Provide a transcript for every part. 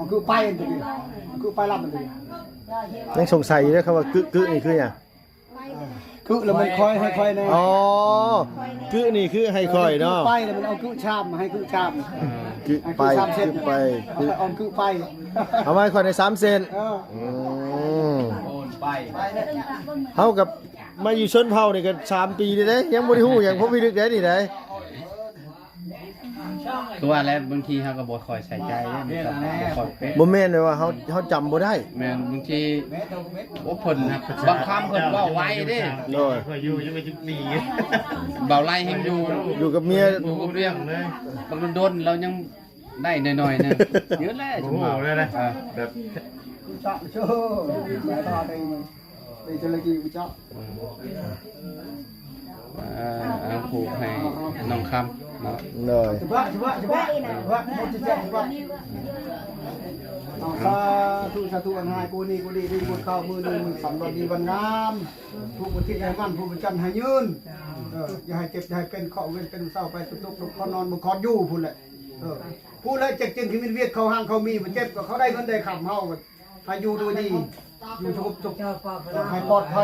ຄືໄປອັນນີ້ ຄືໄປລຳອັນນີ້ ຍັງສົງໄສຢູ່ເດ້ ຄຳວ່າກຶ ກຶນີ້ຄືຫຍັງ? ກຶແລ້ວມັນຄອຍໃຫ້ຂ້ອຍແດ່. ອໍ ກຶນີ້ຄືໃຫ້ຂ້ອຍເນາະ. ກຶໄປແລ້ວມັນເອົາກຶຊາມ ໃຫ້ກຶຊາມ. ກຶໄປ ໃຫ້ກຶຊາມເສັ້ນ ກຶໄປ ຄືເອົາກຶໄປ ເອົາມາໃຫ້ຂ້ອຍໃນສາມເສັ້ນ. ເອີ ອືມ ໂອນໄປ. ເຮົາກັບມາຢູ່ຊົນເຜົ່ານີ້ກໍສາມປີແລ້ວເດ້ ຍັງບໍ່ໄດ້ຮູ້ຫຍັງ ເພາະພິລຶກໄດ້ນີ້ໄດ. ຄືວ່າແຫຼະ ບາງທີເຮົາກໍບໍ່ຄ່ອຍໃສ່ໃຈເດ້ ມັນກໍບໍ່ຄ່ອຍເປັນ. ບໍ່ແມ່ນແບບວ່າເຮົາ ເຮົາຈຳບໍ່ໄດ້. ແມ່ນ ບາງທີ ໂອ້ ເພິ່ນນະ ບາງຄຳເພິ່ນເວົ້າໄວເດ້. ໂດຍ ຂ້ອຍຢູ່ຍັງບໍ່ຈັກປີ ເວົ້າໄວແຮງຢູ່ ຢູ່ກັບເມຍ ຢູ່ກັບເມຍ ບາງດົນໆ ລາວຍັງໄດ້ໜ້ອຍໆ ໜຶ່ງ ເຍອະແລ້ວ ໂອ້ໂຫ ຈະເວົ້າ ແບບ ເອີ ເອົາຜູກໃຫ້ນ້ອງຄຳເນາະ. ໂດຍ ສາທຸ ສາທຸ ອັນໃຫ້ກູນີ້ກູດີ ດີບຸນເຂົ້າມື້ນີ້ ມື້ສັນວັນດີວັນງາມ ຜູ້ບຸນທິດໃຫ້ໝັ້ນ ຜູ້ບຸນຈັນໃຫ້ຍືນ ເອີ ຢ່າໃຫ້ເຈັບ ຢ່າໃຫ້ເປັນ ເຄາະເວັນເປັນເຊົາ ໄປຕຸກໆ ນອນບໍ່ຄອນຢູ່ພຸ້ນແຫຼະ. ເອີ ຜູ້ໃດເຈັບຈຶ່ງທີ່ມີວຽກເຂົ້າຫ້າງເຂົ້າມີ ບໍ່ເຈັບກໍເຂົາໄດ້ເງິນໄດ້ຄຳ ເຮົາ ໃຫ້ຢູ່ໂດຍດີ ຢູ່ສະຫງົບສຸກ ໃຫ້ປອດໄພ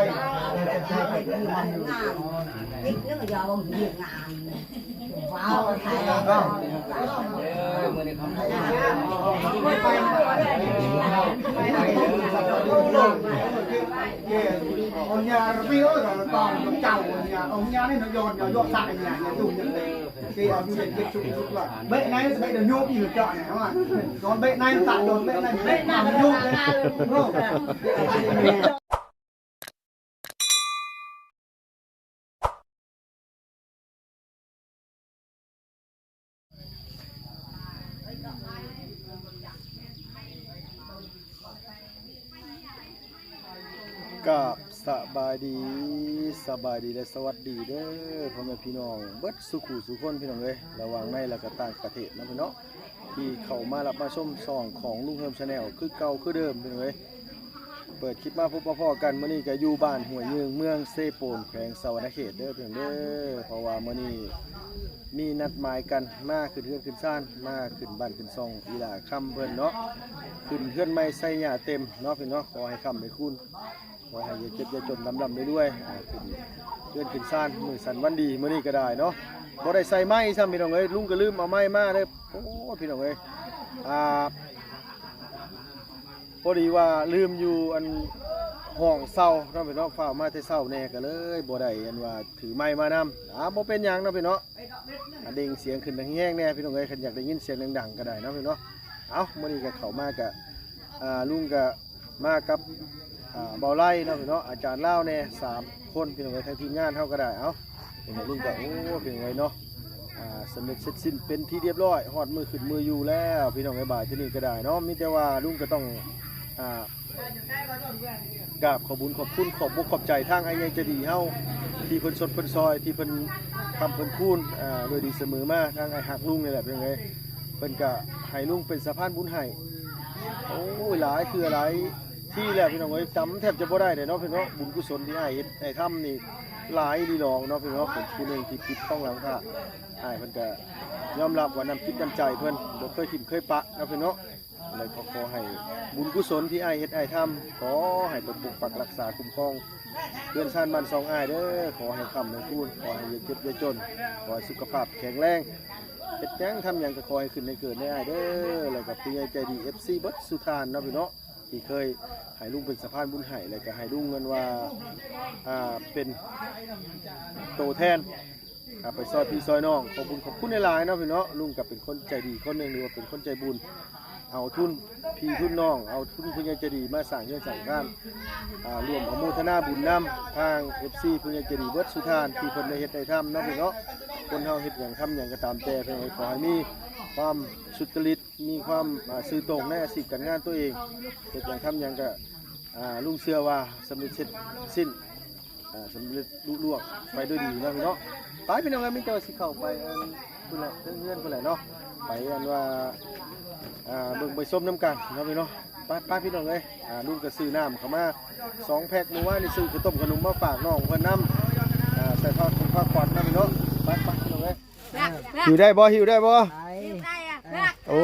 ເບະໃນ ເບະເດີນໂຍກອີກເຈາະແນ່ວ່າ ໂດນເບະໃນ ຕັດໂດນເບະໃນ ເບະໜ້າໂຍກ. ກາບສະບາຍດີ ສະບາຍດີ ແລະ ສະຫວັດດີເດີ ພໍ່ແມ່ພີ່ນ້ອງເບິດສູ່ຄູ່ສູ່ຄົນ ພີ່ນ້ອງເອີຍ ລະຫວ່າງໃນ ແລະ ກະຕ່າງປະເທດເນາະ ພີ່ນ້ອງ ທີ່ເຂົ້າມາຮັບມາຊົມຊ່ອງຂອງລຸງເຮີມ Channel ຄືເກົ່າຄືເດີມ ພີ່ນ້ອງເອີຍ. ເປີດຄລິບມາພົບມາພໍ້ກັນ ມື້ນີ້ກະຢູ່ບ້ານຫ້ວຍຍືງ ເມືອງເຊໂປນ ແຂວງສະຫວັນນະເຂດເດີ ພີ່ນ້ອງເດີ. ເພາະວ່າມື້ນີ້ມີນັດໝາຍກັນມາຂຶ້ນເຮືອນຂຶ້ນຊານ ມາຂຶ້ນບ້ານຂຶ້ນຊ່ອງອີ່ຫຼ້າຄຳເພິ່ນເນາະ ຂຶ້ນເຮືອນໃໝ່ໃສ່ຫຍ້າເຕັມເນາະ ພີ່ນ້ອງເນາະ. ຂໍໃຫ້ຄ້ຳໃຫ້ຄູນ ຂໍໃຫ້ຢ່າເຈັບຢ່າຈົນ ລ່ຳໆລວຍໆ ອ່າ ຂຶ້ນເຮືອນຂຶ້ນຊານ ມື້ສັນວັນດີມື້ນີ້ກໍໄດ້ເນາະ. ບໍ່ໄດ້ໃສ່ໄມ້ຊ້ຳ ພີ່ນ້ອງເອີຍ ລຸງກໍລືມເອົາໄມ້ມາເດີ. ໂອ້ ພີ່ນ້ອງເອີຍ ອ່າ ພໍດີວ່າລືມຢູ່ອັນຫ້ອງເຊົ່າເນາະ ພີ່ນ້ອງ ຟ້າວມາແຕ່ເຊົ້າແດ່ ກໍເລີຍບໍ່ໄດ້ອັນວ່າຖືໄມ້ມານຳ. ອ່າ ບໍ່ເປັນຫຍັງເນາະ ພີ່ນ້ອງເນາະ ອ່າ ເດັ່ງສຽງຂຶ້ນແຮງໆແດ່ ພີ່ນ້ອງເອີຍ ຄັນຢາກໄດ້ຍິນສຽງດັງໆກໍໄດ້ເນາະ ພີ່ນ້ອງເນາະ. ເອົ້າ ມື້ນີ້ກໍເຂົ້າມາກໍ ອ່າ ລຸງກໍ ມາກັບ ອ່າ ເບົາໄລເນາະ ພີ່ນ້ອງເນາະ ອາຈານລາວແດ່ ສາມຄົນ ພີ່ນ້ອງເອີຍ ທາງທີມງານເຮົາກໍໄດ້. ເອົ້າ ພີ່ນ້ອງ ລຸງກໍ ໂອ້ ພີ່ນ້ອງເອີຍເນາະ ອ່າ ສຳເລັດເສັດສິ້ນເປັນທີ່ລຽບຮ້ອຍ ຮອດມື້ຂຶ້ນມື້ຢູ່ແລ້ວ ພີ່ນ້ອງເອີຍ. ບາດທີນີ້ກໍໄດ້ເນາະ ມີແຕ່ວ່າລຸງກໍຕ້ອງ ອ່າ ກາບຂອບບຸນຂອບຄຸນ ຂອບອົກຂອບໃຈທາງອ້າຍໃຫຍ່ໃຈດີເຮົາ ທີ່ເພິ່ນຊົດເພິ່ນຊ່ອຍ ທີ່ເພິ່ນຄ້ຳເພິ່ນຄູນ ອ່າ ດ້ວຍດີສະເໝີມາ ທາງອ້າຍຮັກລຸງນີ້ແຫຼະ ພີ່ນ້ອງເອີຍ. ເພິ່ນກະໃຫ້ລຸງເປັນສະພານບຸນໃຫ້ ໂອ້ຍ ຫຼາຍເທື່ອຫຼາຍທີແລ້ວ ພີ່ນ້ອງເອີຍ ຈຳແທບຈະບໍ່ໄດ້ເດ້ເນາະ ພີ່ນ້ອງເນາະ. ບຸນກຸສົນທີ່ອ້າຍເຮັດອ້າຍທຳນີ້ຫຼາຍອີ່ຫຼີດອກເນາະ ພີ່ນ້ອງເນາະ. ເປັນຜູ້ໜຶ່ງທີ່ປິດທອງຫຼັງພະ ອ້າຍເພິ່ນກະຍອມຮັບວ່ານ້ຳຈິດນ້ຳໃຈເພິ່ນບໍ່ເຄີຍຖິ້ມເຄີຍປະເນາະ ພີ່ນ້ອງເນາະ. ແລ້ວກໍຂໍໃຫ້ບຸນກຸສົນທີ່ອ້າຍເຮັດອ້າຍທຳ ຂໍໃຫ້ເພິ່ນປົກປັກຮັກສາຄຸ້ມຄອງເຮືອນຊານບ້ານຊ່ອງອ້າຍເດີ. ຂໍໃຫ້ຄ້ຳໃຫ້ຄູນ ຂໍໃຫ້ຢ່າເຈັບຢ່າຈົນ ຂໍໃຫ້ສຸຂະພາບແຂງແຮງ ເຮັດຫຍັງທຳຫຍັງກໍຂໍໃຫ້ຂຶ້ນໃຫ້ເກີດເດີອ້າຍເດີ. ແລ້ວກໍຜູ້ໃຫຍ່ໃຈດີ ເອັຟຊີ ເບິດສູ່ທ່ານເນາະ ພີ່ນ້ອງເນາະ ທີ່ເຄີຍໃຫ້ລຸງເປັນສະພານບຸນໃຫ້ ແລ້ວກໍໃຫ້ລຸງເງິນວ່າ ອ່າ ເປັນໂຕແທນ ອ່າ ໄປຊ່ອຍພີ່ຊ່ອຍນ້ອງ. ຂອບຄຸນ ຂອບຄຸນຫຼາຍໆເນາະ ພີ່ນ້ອງເນາະ. ລຸງກໍເປັນຄົນໃຈດີຄົນໜຶ່ງ ຫຼືວ່າເປັນຄົນໃຈບຸນ ເອົາທຶນພີ່ທຶນນ້ອງ ເອົາທຶນຜູ້ໃຫຍ່ໃຈດີມາສ້າງເຮືອນສ້າງຊານ ອ່າ ຮ່ວມອະໂມທະນາບຸນນຳທາງ ເອັຟຊີ ຜູ້ໃຫຍ່ໃຈດີເບິດສູ່ທ່ານ ທີ່ເພິ່ນໄດ້ເຮັດໄດ້ທຳເນາະ ພີ່ນ້ອງເນາະ. ຄົນເຮົາເຮັດຫຍັງທຳຫຍັງກໍຕາມແຕ່ ເພິ່ນກໍຂໍໃຫ້ມີຄວາມສຸດຈະລິດ ມີຄວາມ ອ່າ ຊື່ຕົງໃນອາຊີບການງານຕົວເອງ ເຮັດຫຍັງທຳຫຍັງກໍ ອ່າ ລຸງເຊື່ອວ່າສຳເລັດເສັດສິ້ນ ອ່າ ສຳເລັດລຸລ່ວງໄປດ້ວຍດີເນາະ ພີ່ນ້ອງເນາະ. ໄປ ພີ່ນ້ອງເອີຍ ມີແຕ່ວ່າຊິເຂົ້າໄປ ອັນ ພຸ້ນແຫຼະ ເທິງເຮືອນພຸ້ນແຫຼະເນາະ ໄປ ອັນວ່າ ອ່າ ເບິ່ງໄປຊົມນຳກັນເນາະ ພີ່ນ້ອງເນາະ. ໄປ ໄປ ພີ່ນ້ອງເອີຍ ອ່າ ລຸງກໍຊື້ນ້ຳເຂົ້າມາສອງແພັກ ມື້ວານນີ້ຊື້ເຂົ້າຕົ້ມຂະໜົມມາຝາກນ້ອງເພິ່ນນຳ ອ່າ ໃສ່ຜ້າຂອງຜ້າຂວັນນຳ ພີ່ນ້ອງເນາະ. ໄປ ໄປ ພີ່ນ້ອງເອີຍ ຫິ້ວໄດ້ບໍ່? ຫິ້ວໄດ້ບໍ່? ຫິ້ວໄດ້ອະ ໂອ້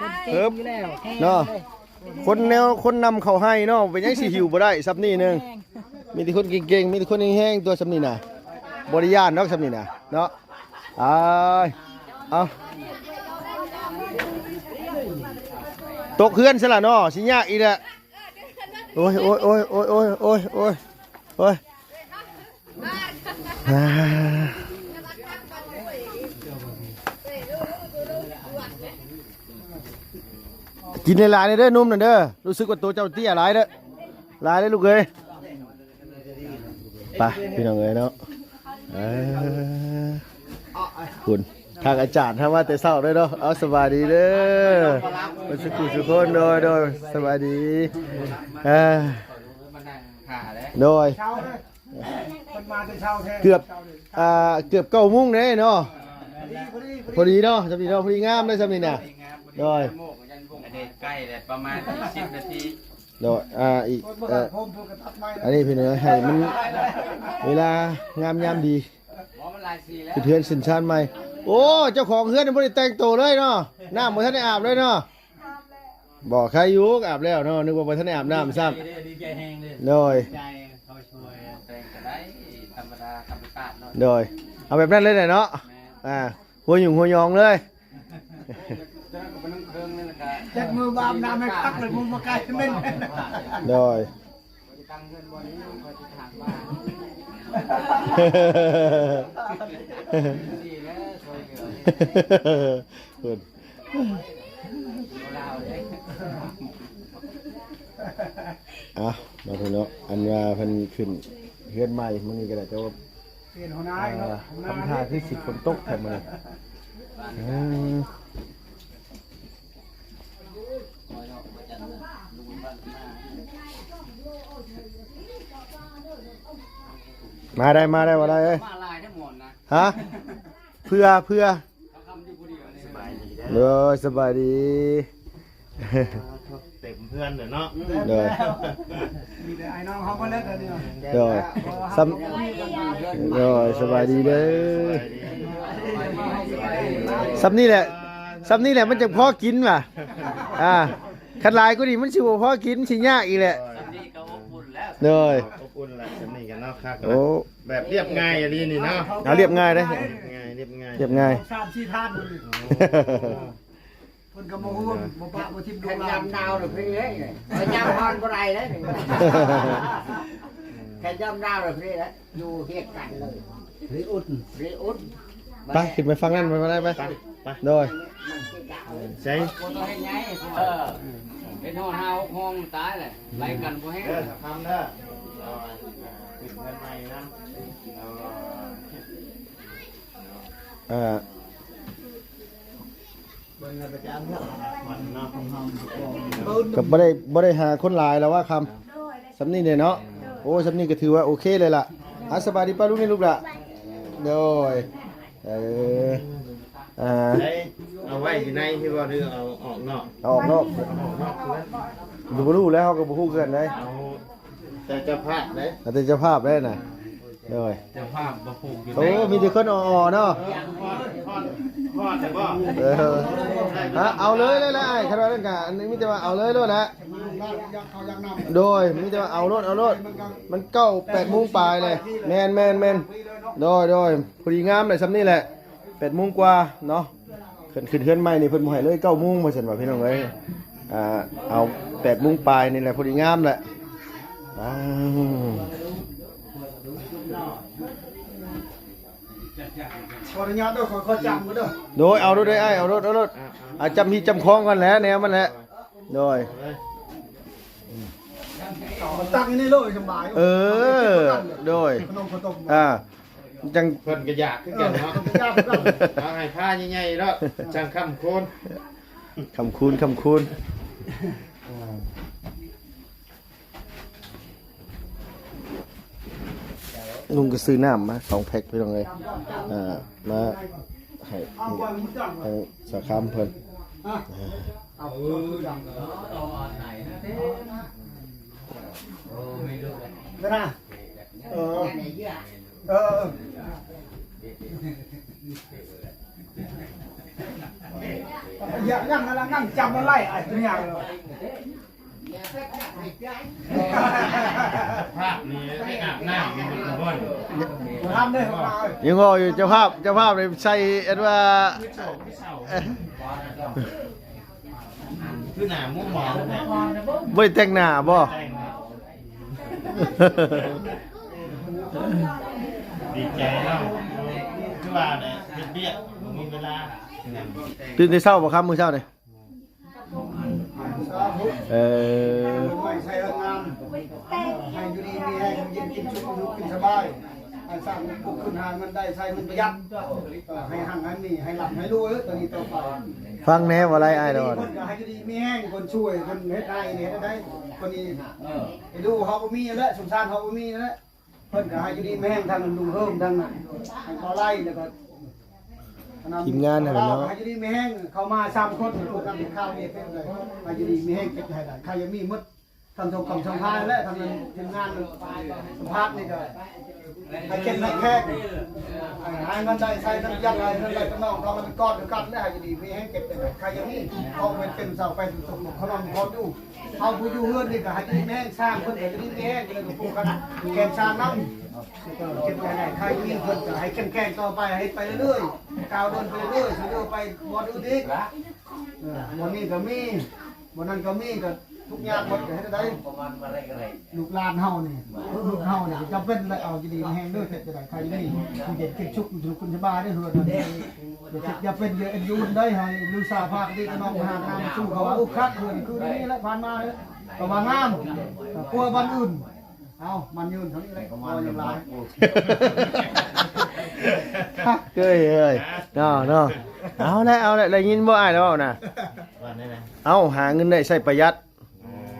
ອ່າ ເອີບ ເນາະ ຄົນແນວ ຄົນນຳເຂົ້າໄຮ່ເນາະ ເປັນຫຍັງຊິຫິວບໍ່ໄດ້ຊ່ຳນີ້ໜຶ່ງ. ມີແຕ່ຄົນເກັ່ງໆ ມີແຕ່ຄົນແຮງໆ ຕົວຊ່ຳນີ້ນະ ບໍ່ໄດ້ຢ້ານດອກຊ່ຳນີ້ນະເນາະ. ອ້າຍ ເອົາ ຕົກເຮືອນຊະລະເນາະ ຊິຍາກອີກແຫຼະ. ໂອ້ຍ ໂອ້ຍ ໂອ້ຍ ໂອ້ຍ ໂອ້ຍ ໂອ້ຍ ໂອ້ຍ ອ່າ ກິນຫຼາຍໆເດີ ໜຸ່ມນັ້ນເດີ. ຮູ້ສຶກວ່າໂຕເຈົ້າເຕ້ຍຫຼາຍເດີ ຫຼາຍເດີລູກເອີຍ. ໄປພີ່ນ້ອງເອີຍເນາະ ເອີ ພຸ້ນ ທາງອາຈານເຮົາມາແຕ່ເຊົ້າເລີຍເນາະ. ເອົາ ສະບາຍດີເດີ ເບິດສຸຂູສຸຄົນ. ໂດຍ ໂດຍ ສະບາຍດີ. ເອີ ໂດຍ ເພິ່ນມາແຕ່ເຊົ້າແທ້ ເກືອບ ອ່າ ເກືອບເກົ້າໂມງເດ້ເນາະ. ພໍດີ ພໍດີ ພໍດີເນາະ ຊ່ຳນີ້ເນາະ ພໍດີງາມເດ້ຊ່ຳນີ້ນະ. ໂດຍ ໃກ້ແລ້ວ ປະມານອີກສິບນາທີ. ໂດຍ ອ່າ ອີກ ເອີ ອັນນີ້ເພິ່ນໃຫ້ມັນເວລາງາມຍາມດີ ຂຶ້ນເຮືອນຂຶ້ນຊານໃໝ່. ໂອ້ ເຈົ້າຂອງເຮືອນບໍ່ໄດ້ແຕ່ງໂຕເລີຍເນາະ ນ້ຳບໍ່ທັນໄດ້ອາບເລີຍເນາະ. ບໍ່ ໃຄຢູ່ ອາບແລ້ວເນາະ ນຶກວ່າບໍ່ທັນໄດ້ອາບນ້ຳຊ້ຳ. ໂດຍ ໂດຍ ເອົາແບບນັ້ນເລີຍແຫຼະເນາະ. ອ່າ ຫົວຫຍຸ້ງຫົວຫຍອງເລີຍ. ຈັກມືບາບນ້ຳໃຫ້ຄັກເລີຍ ມືມາໄກແມ່ນ. ໂດຍ ເພິ່ນ ເອົາເນາະພີ່ເນາະ ອັນວ່າເພິ່ນຂຶ້ນເຮືອນໃໝ່ມື້ນີ້ກໍໄດ້ ແຕ່ວ່າ ເປັນຫົວໜ້າ ອ່າ ເນາະ ທຳທ່າຄືຊິຝົນຕົກແທ້ມື້ນີ້. ເອີ ມາໄດ້ ມາໄດ້ ບໍ່ໄດ້ເອີຍ. ມາຫຼາຍແທ້ໝໍນນະ ຮະ ເພື່ອ ເພື່ອ ສະບາຍດີເດີ ໂດຍ ສະບາຍດີ. ເຕັມເຮືອນເດີເນາະ. ໂດຍ ມີແຕ່ອ້າຍນ້ອງເຮົາໝົດແລ້ວຕອນນີ້. ໂດຍ ຊ່ຳ ໂດຍ ສະບາຍດີເດີ. ຊ່ຳນີ້ແຫຼະ ຊ່ຳນີ້ແຫຼະ ມັນຈະພໍກິນຫວາ. ອ່າ ຄັນຫຼາຍກວ່ານີ້ມັນຊິບໍ່ພໍກິນ ຊິຍາກອີກແຫຼະ. ໂດຍ ອົບອຸ່ນລະ ຊ່ຳນີ້ກັນເນາະ. ຄັກ ໂອ້ ແບບລຽບງ່າຍອີ່ຫຼີນີ້ເນາະ. ເອົາ ລຽບງ່າຍເດ້ ລຽບງ່າຍ ລຽບງ່າຍ ລຽບງ່າຍ ສາມສີ່ທ່ານ. ໂອ້ ເພິ່ນກໍບໍ່ຮູ້ ບໍ່ປະບໍ່ຖິ້ມລູກຫຼານ. ແມ່ນ ຄັນຍາມໜາວລະເພເລີຍ ແຕ່ຍາມຮ້ອນບໍ່ໄດ້ເລີຍ. ແຕ່ຍາມໜາວລະເພເລີຍ ຢູ່ເຮັດກັນເລີຍ ເພອຸ່ນ ເພອຸ່ນ. ໄປ ຂຶ້ນໄປຝັ່ງນັ້ນ ໄປ ໄປ ໄປ ໄປ ໂດຍ ໃສ່ ບໍ່ຕ້ອງເຮັດໃຫຍ່ ເອີ ເຮັດຮອດຫ້າຫົກຫ້ອງຕາຍແຫຼະ ໄລ່ກັນບໍ່ແຮງ. ເດີ ຄຳເດີ ເອົາ ຂຶ້ນເຮືອນໃໝ່ນຳ ເອີ ກໍບໍ່ໄດ້ ບໍ່ໄດ້ຫາຄົນຫຼາຍແລ້ວວ່າຄຳ ຊ່ຳນີ້ເດ້ເນາະ. ໂອ້ ຊ່ຳນີ້ກໍຖືວ່າໂອເຄເລີຍລະ. ອ່າ ສະບາຍດີປ້າລຸງແມ່ລູກລະ. ໂດຍ ເອີ ອ່າ ໄດ້ເອົາໄວ້ຢູ່ໃນທີ່ວ່າ ຫຼືເອົາອອກນອກ? ເອົາອອກນອກ ເອົາອອກນອກເຮືອນ. ບໍ່ຮູ້ແລ້ວ ເຮົາກໍບໍ່ຮູ້ຄືກັນໃດ. ເອົາແຕ່ເຈົ້າພາບເດ້ ເອົາແຕ່ເຈົ້າພາບໄດ້ນະ. ໂດຍ ເຈົ້າພາບບໍ່ຜູກຢູ່. ໂອ້ ມີແຕ່ຄົນອ່ອໆເນາະ. ຮອດ ຮອດ ຮອດແລ້ວບໍ່? ເອີ ຮະ ເອົາເລີຍ ເລີຍ ເລີຍ ຄັນວ່ານັ້ນກະ ອັນນີ້ມີແຕ່ວ່າເອົາເລີຍໂລດແຫຼະ. ໂດຍ ມີແຕ່ວ່າເອົາໂລດ ເອົາໂລດ. ມັນເກົ້າ ແປດໂມງປາຍເລີຍ. ແມ່ນ ແມ່ນ ແມ່ນ. ໂດຍ ໂດຍ ພໍດີງາມແຫຼະ ຊ່ຳນີ້ແຫຼະ ແປດໂມງກວ່າເນາະ. ເພິ່ນຂຶ້ນເຮືອນໃໝ່ນີ້ ເພິ່ນບໍ່ໃຫ້ເລີຍເກົ້າໂມງວ່າຊັ້ນວ່າ ພີ່ນ້ອງເອີຍ. ອ່າ ເອົາແປດໂມງປາຍນີ້ແຫຼະ ພໍດີງາມແຫຼະ. ອ້າວ ຂໍອະນຸຍາດເດີ ຂໍ ຂໍຈ້ຳກ່ອນເດີ. ໂດຍ ເອົາໂລດເດີອ້າຍ ເອົາໂລດ ເອົາໂລດ. ອ່າ ຈ້ຳຮີດຈ້ຳຄອງກ່ອນແຫຼະ ແນວມັນແຫຼະ. ໂດຍ ຕັ້ງຢູ່ນີ້ເລີຍສະບາຍ. ເອີ ໂດຍ ຂະໜົມເຂົ້າຕົ້ມ ອ່າ ຈັ່ງ ເພິ່ນກໍຢາກຄືກັນເນາະ. ເອີ ເພິ່ນກໍຢາກຄືກັນ. ເອົາໃຫ້ພາໃຫຍ່ໆເນາະ ຈັ່ງຄ້ຳຄູນ ຄ້ຳຄູນ ຄ້ຳຄູນ. ລຸງກໍຊື້ນ້ຳມາສອງແພັກ ພີ່ນ້ອງເອີຍ. ອ່າ ມາໃຫ້ທາງສາຄາມເພິ່ນ. ເອີ ເອີ. ຢ່າງນັ້ນລະນັ້ນຈຳບໍ່ໄດ້ ອ້າຍ ຕົວຢ່າງ ພາບນີ້ໄປອາບນ້ຳຢູ່ບ່ອນ ບໍ່ທຳເດີ ຍັງເວົ້າຢູ່ ເຈົ້າພາບ ເຈົ້າພາບນີ້ໃສ່ອັນວ່າ ຄືໜ້າໝູໝອນ ບໍ່ໄດ້ແຕ່ງໜ້າບໍ່? ດີໃຈເນາະ ຄືວ່າແຫຼະ ເຮັດວຽກ ບໍ່ມີເວລາ ຕື່ນແຕ່ເຊົ້າບໍ່ຄຳ ມື້ເຊົ້ານີ້? ເອີ ໃຫ້ຢູ່ດີມີແຮງ ຢູ່ເຢັນເປັນສຸກ ຢູ່ເປັນສະບາຍ ໃຫ້ສ້າງປຸກຂຶ້ນ ຫາເງິນໄດ້ ໃຊ້ເງິນປະຢັດ ໃຫ້ຮັ່ງໃຫ້ມີ ໃຫ້ລ່ຳໃຫ້ລວຍ ເອີ ຕອນນີ້ຕໍ່ໄປ ຟັງແດ່ ບໍ່ໄດ້ອ້າຍດອກ ເພິ່ນກໍໃຫ້ຢູ່ດີມີແຮງ ຄົນຊ່ວຍ ຄົນເຮັດໄຮ່ເຮັດໄດ້ ຄົນນີ້ ເອີ ເອັນດູເຮົາບໍ່ມີແຫຼະ ສົງສານເຮົາບໍ່ມີແຫຼະ ເພິ່ນກໍໃຫ້ຢູ່ດີມີແຮງ ທັງລຸງເຮີມ ທັງໃຫ້ເຂົາໄລ່ ແລ້ວກໍທີມງານຫັ້ນແຫຼະເນາະ ໃຫ້ຢູ່ດີມີແຮງ ເຂົ້າມາສາມຄົນ ພວກນັ້ນເປັນຂ່າວເອເປັນເລີຍ ໃຫ້ຢູ່ດີມີແຮງ ເກັບໃຫ້ໄດ້ ໃຄຢາກມີໝົດ ທັງສົງຄອມສັມພານ ແລະ ທັງທີມງານສຳພາດນີ້ກໍໃຫ້ເຂັ້ມໃຫ້ແຂງ ໃຫ້ຫາເງິນໄດ້ ໃຊ້ເງິນປະຢັດ ໃຫ້ເງິນໄດ້ກຳນອງ ເອົາເງິນກອດກັນ ແລະ ໃຫ້ຢູ່ດີມີແຮງ ເກັບໄປໄດ້ ໃຄຢາກມີ ເຂົາເປັນເສົາແປນຕົກຂະໜົມພອນຢູ່ ເຮົາຜູ້ຢູ່ເຮືອນນີ້ກໍໃຫ້ຢູ່ດີມີແຮງ ສ້າງເພິ່ນກໍຢູ່ດີມີແຮງ ເພິ່ນກໍຜູ້ກັນແກ່ນສ້າງນຳ ເອີ ເກັບໄວ້ໃຫ້ໃຄມີ ເພິ່ນກໍໃຫ້ເຂັ້ມແຂງຕໍ່ໄປ ເຮັດໄປເລື້ອຍໆ ກ້າວເດີນໄປເລື້ອຍໆ ສະເໜີໄປບ່ອນອື່ນອີກ ເອີ ບ່ອນນີ້ກໍມີ ບ່ອນນັ້ນກໍມີ ກໍທຸກຍາກໝົດ ກໍເຮັດໄດ້ ລູກຫຼານເຮົານີ້ ລູກເຮົານີ້ຈຳເປັນແຫຼະ ເອົາຢູ່ດີມີແຮງເດີ ເຈັບຈະໄດ້ ໃຄມີ ຢູ່ເຢັນເປັນສຸກ ຢູ່ສຸກສະບາຍເດີ ເຮືອນນັ້ນ ຢ່າເຈັບຢ່າເປັນ ຢ່າເອັນຢູ່ໄດ້ ໃຫ້ລູກສາວພາກດີກັບນ້ອງ ຫາງາມສູ່ເຂົາ ໂອ້ ຄັກ ເຮືອນຄືນີ້ແຫຼະ ຜ່ານມາເດີ ກໍວ່າງາມ ກໍກວ່າບ້ານອື່ນ ເອົາ ມັນຍືນເທົ່ານີ້ແຫຼະ ບໍ່ຫຍັງຫຼາຍ ເອີຍ ເອີຍ ເນາະ ເນາະ ເອົາແຫຼະ ເອົາແຫຼະ ໄດ້ຍິນບໍ່ອ້າຍລາວເວົ້ານະ ວ່າແນວໃດ? ເອົາ ຫາເງິນໄດ້ໃຊ້ປະຢັດ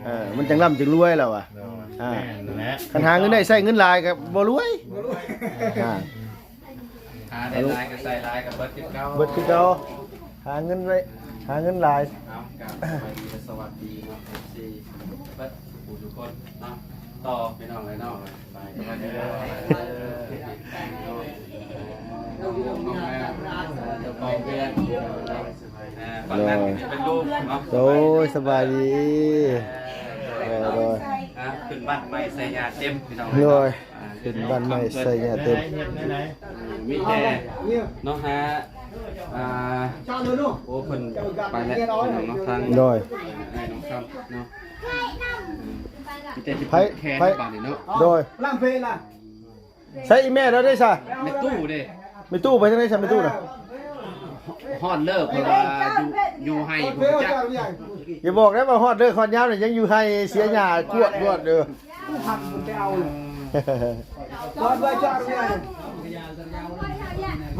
ເອີ ມັນຈັ່ງລ່ຳຈຶ່ງລວຍແລ້ວວ່າ ເນາະ ອ່າ ແມ່ນແຫຼະ ຄັນຫາເງິນໄດ້ໃຊ້ເງິນຫຼາຍກໍບໍ່ລວຍ ບໍ່ລວຍ ອ່າ ຫາໄດ້ຫຼາຍກໍໃຊ້ຫຼາຍກໍເບິດຄືເກົ່າ ເບິດຄືເກົ່າ ຫາເງິນໄດ້ ຫາເງິນຫຼາຍ ເອົາ ກາບສະບາຍດີ ແລະ ສະຫວັດດີເນາະ ເອັຟຊີ ເບິດທຸກຜູ້ທຸກຄົນເນາະ ຕໍ່ພີ່ນ້ອງເອີຍເນາະ ໄປ ສະບາຍດີເດີ ເຈົ້າຂອງເຮືອນ ອ່າ ຝັ່ງນັ້ນເປັນລູກເນາະ ໂດຍ ສະບາຍດີ ໂດຍ ອ່າ ຂຶ້ນບ້ານໃໝ່ໃສ່ຍາເຕັມ ພີ່ນ້ອງເອີຍ ໂດຍ ອ່າ ຂຶ້ນບ້ານໃໝ່ໃສ່ຍາເຕັມ ມີແຕ່ເນາະ ຫາ ອ່າ ໂອ້ ເພິ່ນໄປແລ້ວ ພີ່ນ້ອງເນາະ ທາງ ໂດຍ ອ້າຍນ້ອງຄຳເນາະ ມີແຕ່ຊິ ໃຜ ແຂນ ໃຜ ບາດນີ້ເນາະ ໂດຍ ລຳເພລະ ໃສອີ່ແມ່ລາວເດ້ຊະ ແມ່ຕູ້ເດ້ ແມ່ຕູ້ໄປທາງໃດຊະ ແມ່ຕູ້ນະ ຮອດເລີກ ເພິ່ນວ່າຢູ່ ຢູ່ໄຮ່ ບໍ່ຮູ້ຈັກ ຢ່າບອກໄດ້ວ່າຮອດເລີກຮອດຍາມນີ້ຍັງຢູ່ໄຮ່ເສຍຫຍ້າກວດ ກວດເດີ ມ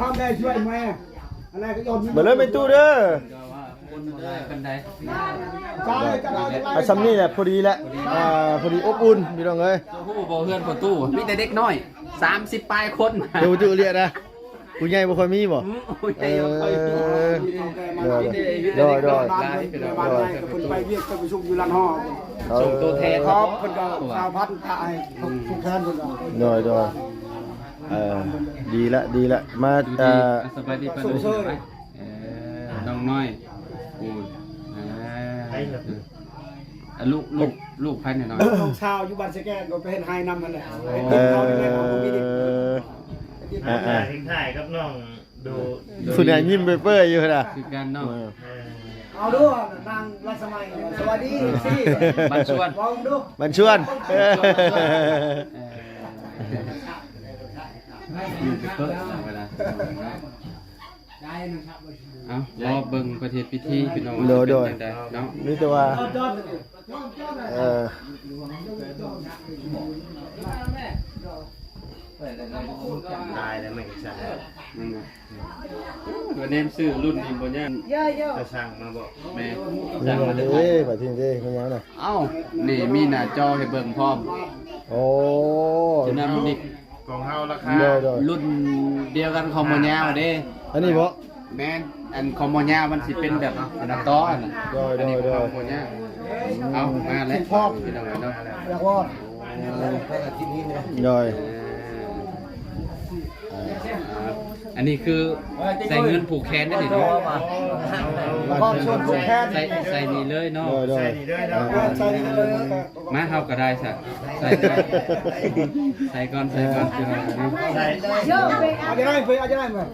າເລີຍແມ່ຕູ້ເດີ ຄົນບໍ່ຫຼາຍປານໃດ ອ່າ ສ່ຳນີ້ແຫຼະ ພໍດີແຫຼະ ອ່າ ພໍດີອົບອຸ່ນ ພີ່ນ້ອງເອີຍ ເຈົ້າຮູ້ບໍ່ ເຮືອນພໍ່ຕູ້ມີແຕ່ເດັກນ້ອຍ ສາມສິບປາຍຄົນ ເຈົ້າຮູ້ເລຍນະ ຜູ້ໃຫຍ່ບໍ່ຄ່ອຍມີບໍ່? ອືມ ຜູ້ໃຫຍ່ບໍ່ຄ່ອຍມີ ເອີ ໂດຍ ໂດຍ ໂດຍ ຫຼາຍ ພີ່ນ້ອງ ໂດຍ ເພິ່ນໄປວຽກໄປປະຊຸມຢູ່ລານຫໍ ເອີ ສົ່ງຕົວແທນ ເພິ່ນກໍສາມພັນ ໃຫ້ຜູ້ແທນເພິ່ນ ໂດຍ ໂດຍ ເອີ ດີລະ ດີລະ ມາ ເອີ ສະບາຍດີປ້າ ເອີ ນ້ອງນ້ອຍ ໂອ້ຍ ເອີ ລູກ ລູກ ລູກໃຜນ້ອຍໆ ນ້ອງສາວຢູ່ບ້ານສະແກນ ກໍໄປເຮັດໄຮ່ນຳຫັ້ນແຫຼະ ເອີ ເອົາດິນເອົາດິນ ອ່າໆ ຖ່າຍກັບນ້ອງ ດູ ຜູ້ໃດຍິ້ມເປີຍໆຢູ່ນະ ຄືກັນເນາະ ເອີ ເອົາດູ ນາງລັດສະໄໝ ສະບາຍດີ ເອີ ບ້ານຊວນ ເວົ້າດູ ບ້ານຊວນ ເອີ ຍິ້ມເປີຍໆ ເວລາ ເອົາ ລໍເບິ່ງເພິ່ນເຮັດພິທີ ພີ່ນ້ອງ ໂດຍ ໂດຍ ເປັນຈັ່ງໃດເນາະ ມີແຕ່ວ່າ ເອີ ຕາຍແລ້ວ ມັນກໍສັ່ນ ນັ້ນນະ ເອີ ແນມຊື້ລຸ້ນນີ້ບໍ່ຍາກ ເອີ ຈະສັ່ງມາບໍ່? ແມ່ນ ສັ່ງມາແຕ່ໄທ ເອີ ບາດນີ້ເດ້ ແມ່ນຫຍັງນະ? ເອົ້າ ນີ້ມີໜ້າຈໍໃຫ້ເບິ່ງພ້ອມ ໂອ້ ຈະນຳນີ້ ຂອງເຮົາລາຄາ ໂດຍໆ ລຸ້ນດຽວກັນຂອງໝໍຍາວເດ້ ອັນນີ້ບໍ່? ແມ່ນ ອັນຂອງໝໍຍາວມັນຊິເປັນແບບອັນນັ້ນຕໍ່ຫັ້ນນະ ໂດຍໆ ອັນນີ້ຂອງໝໍຍາວ ເອົາ ມາແລ້ວ ພີ່ນ້ອງເນາະ ໂດຍ ເອີ ອັນນີ້ຄືໃສ່ເງິນຜູກແຂນໄດ້ນີ້ເນາະ ຂອບສ່ວນຜູກແຂນ ໃສ່ ໃສ່ນີ້ເລີຍເນາະ ໂດຍ ໂດຍ ໃສ່ນີ້ເລີຍ ມາເຮົາກໍໄດ້ຊະ ໃສ່ກ່ອນ ໃສ່ກ່ອນ ໃສ່ກ່ອນ ເອົາຈະໄດ້ເພິ່ນ ເອົາຈະໄດ້ເພິ່ນ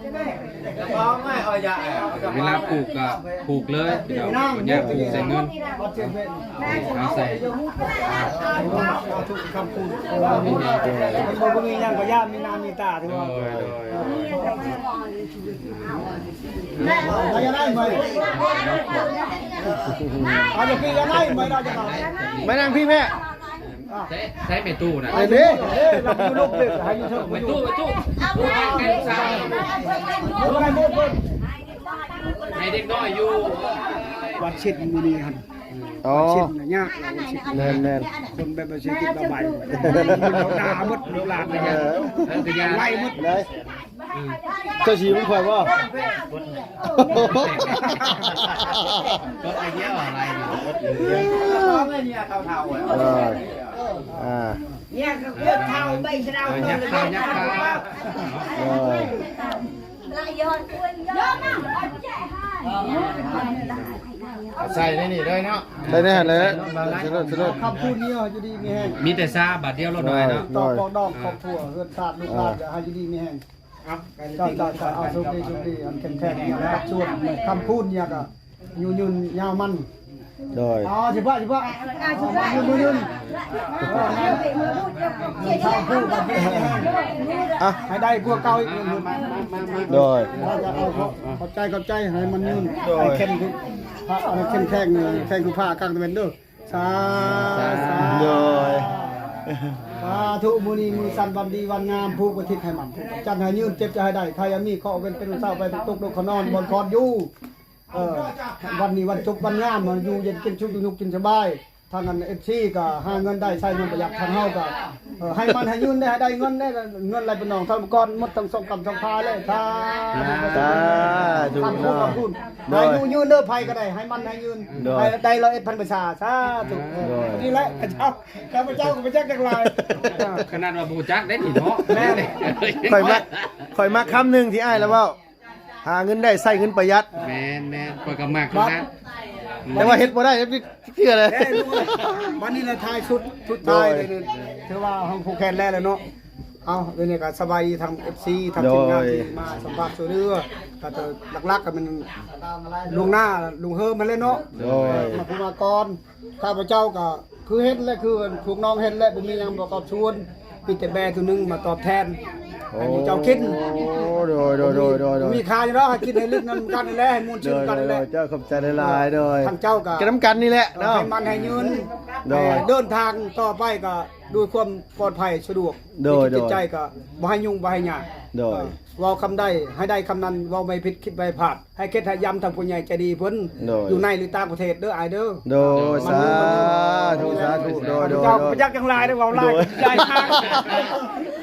ເວລາຜູກກໍຜູກເລີຍ ພີ່ນ້ອງ ບໍ່ຍາກຜູກໃສ່ເງິນ ເອົາໃສ່ ທຸກຄຳພູດ ມັນບໍ່ມີຫຍັງກໍຢ່າມີໜ້າມີຕາ ຖືວ່າ ໂດຍ ໂດຍ ເອົາຈະໄດ້ເພິ່ນ ເອົາຈະໄດ້ເພິ່ນ ເອົາຈະໄດ້ ມານັ່ງພີ້ແມ່ ໃຊ້ ໃຊ້ແມ່ຕູ້ນະ ໄປເດ້ ເດ້ ລະຢູ່ລູກເດ້ ໃຫ້ຢູ່ເທິງ ແມ່ຕູ້ ແມ່ຕູ້ ໃຫ້ເດັກນ້ອຍຢູ່ ວັນສິນມື້ນີ້ຫັ້ນ ອໍ ວັນສິນຍາກ ວັນສິນ ແມ່ນໆ ຄົນແບບວ່າຊິກິນດອກໄມ້ ເຂົາດ່າໝົດ ລູກຫຼານ ເອີ ໄລ່ໝົດ ໄລ່ ເຈົ້າສີມັນຂ້ອຍບໍ່ ເອີ ອ່າ ອ່າ ເອີ ໃສ່ໃນນີ້ເລີຍເນາະ ໃສ່ໃນຫັ້ນແຫຼະ ໃສ່ໂລດ ໃສ່ໂລດ ຄຳພູດນີ້ເອົາຢູ່ດີມີແຮງ ມີແຕ່ຊາບາດດຽວໂລດ ໂດຍ ເນາະ ຕໍ່ປອກດອງຄອບຄົວ ເຮືອນຊາດ ລູກຫຼານ ເອີ ເອົາຢູ່ດີມີແຮງ ເຈົ້າ ເຈົ້າ ເຈົ້າ ເອົາ ໂຊກດີ ໂຊກດີ ອັນເຂັ້ມແຂງ ຮັກຊວນ ຄຳພູດນີ້ກໍ ຢູ່ຍືນຍາວມັນ ໂດຍ ເອົາ ຊິພະ ຊິພະ ອ່າ ຊິພະ ຢູ່ຍືນ ເອົາ ຜູ້ບັດນີ້ ອ່ະ ໃຫ້ໄດ້ກວ່າເກົ່າອີກ ໂດຍ ຂອບໃຈ ຂອບໃຈ ໃຫ້ມັນຍືນ ໂດຍ ໃຫ້ເຂັ້ມ ໃຫ້ເຂັ້ມແຂງ ແຂງຄືຜ້າກາງຕາເວັນເດີ້ ສາ ສາ ໂດຍ ສາທຸ ມື້ນີ້ມື້ສັນວັນດີວັນງາມ ຜູກອຸທິດໃຫ້ມັນ ຈັນໃຫ້ຍືນ ເຈັບຈະໃຫ້ໄດ້ ໄພຢ່າມີ ເຄາະເວັນເປັນເສົາ ໄພຕົກດົກເຂົານອນ ບ່ອນຄອນຢູ່ ເອີ ວັນນີ້ວັນຈົບວັນງາມ ຢູ່ເຢັນກິນສຸກ ຢູ່ນຸກກິນສະບາຍ ທາງອັນເອັຟຊີກໍຫາເງິນໄດ້ ໃຊ້ເງິນປະຢັດ ທາງເຮົາກໍ ເອີ ໃຫ້ມັນໃຫ້ຍືນໄດ້ ໃຫ້ໄດ້ເງິນໄດ້ ເງິນໄຫຼເປັນໜອງທອງກ້ອນ ໝົດທັງສອງກຳສອງພາເລີຍ ສາ ສາທຸ ຄຳພູດ ໂດຍ ໃຫ້ຢູ່ຍືນເດີ້ ໃຜກໍໄດ້ ໃຫ້ມັນໃຫ້ຍືນ ໂດຍ ໃຫ້ໄດ້ຮ້ອຍເອັດພັນປະຊາ ສາທຸ ໂດຍ ນີ້ແຫຼະ ຂ້າພະເຈົ້າ ຂ້າພະເຈົ້າກໍບໍ່ຈັກຈັກຫຼາຍ ຂະໜາດວ່າບໍ່ຮູ້ຈັກໄດ້ນີ້ເນາະ ແມ່ນ ຂ້ອຍມັກ ຂ້ອຍມັກຄຳໜຶ່ງທີ່ອ້າຍລາວເວົ້າ ຫາເງິນໄດ້ໃຊ້ເງິນປະຢັດ ແມ່ນໆ ຂ້ອຍກໍມັກຄືກັນ ແຕ່ວ່າເຮັດບໍ່ໄດ້ຈັກເທື່ອເລີຍ ບັດນີ້ລະທ້າຍສຸດ ສຸດທ້າຍເລີຍ ຖືວ່າເຮົາຜູກແຂນແລ້ວແຫຼະເນາະ ເອົາ ດຽວນີ້ກໍສະບາຍດີທາງເອັຟຊີ ທາງທີມງານທີ່ມາສຳພາດຊ່ວຍເຫຼືອ ກໍຫຼັກໆກໍແມ່ນລຸງໜ້າ ລຸງເຮີມຫັ້ນແຫຼະເນາະ ໂດຍ ມາຜູ້ມາກ່ອນ ຂ້າພະເຈົ້າກໍຄືເຫັນແຫຼະ ຄືພວກນ້ອງເຫັນແຫຼະ ບໍ່ມີຫຍັງປະກອບສ່ວນ ມີແຕ່ແບ້ໂຕໜຶ່ງມາຕອບແທນ ໃຫ້ໝູ່ເຈົ້າກິນ ໂອ້ ໂດຍ ໂດຍ ໂດຍ ໂດຍ ມີຄ່າຢູ່ດອກ ໃຫ້ກິນໃຫ້ຫຼິ້ນນຳກັນນີ້ແຫຼະ ໃຫ້ມ່ວນຊື່ນກັນນີ້ແຫຼະ ໂດຍ ເຈົ້າ ຂອບໃຈຫຼາຍໆ ໂດຍ ທາງເຈົ້າກໍກິນນຳກັນນີ້ແຫຼະເນາະ ໃຫ້ມັນໃຫ້ຍືນ ໂດຍ ເດີນທາງຕໍ່ໄປກໍດ້ວຍຄວາມປອດໄພສະດວກ ໂດຍ ໃນຈິດໃຈກໍບໍ່ໃຫ້ຫຍຸ້ງບໍ່ໃຫ້ຍາກ ໂດຍ ເວົ້າຄຳໃດໃຫ້ໄດ້ຄຳນັ້ນ ເວົ້າໄວ້ຜິດຄິດໄວ້ພາດ ໃຫ້ເຄັດໃຫ້ຢຳທາງຜູ້ໃຫຍ່ໃຈດີເພິ່ນ ໂດຍ ຢູ່ໃນ ຫຼື ຕ່າງປະເທດເດີ້ອ້າຍເດີ້ ໂດຍ ສາທຸ ສາທຸ ໂດຍ ໂດຍ ເຈົ້າບໍ່ຢາກຫຍັງຫຼາຍເດີ້ ເວົ້າຫຼາຍ ໂດຍ ຢາຍທາງ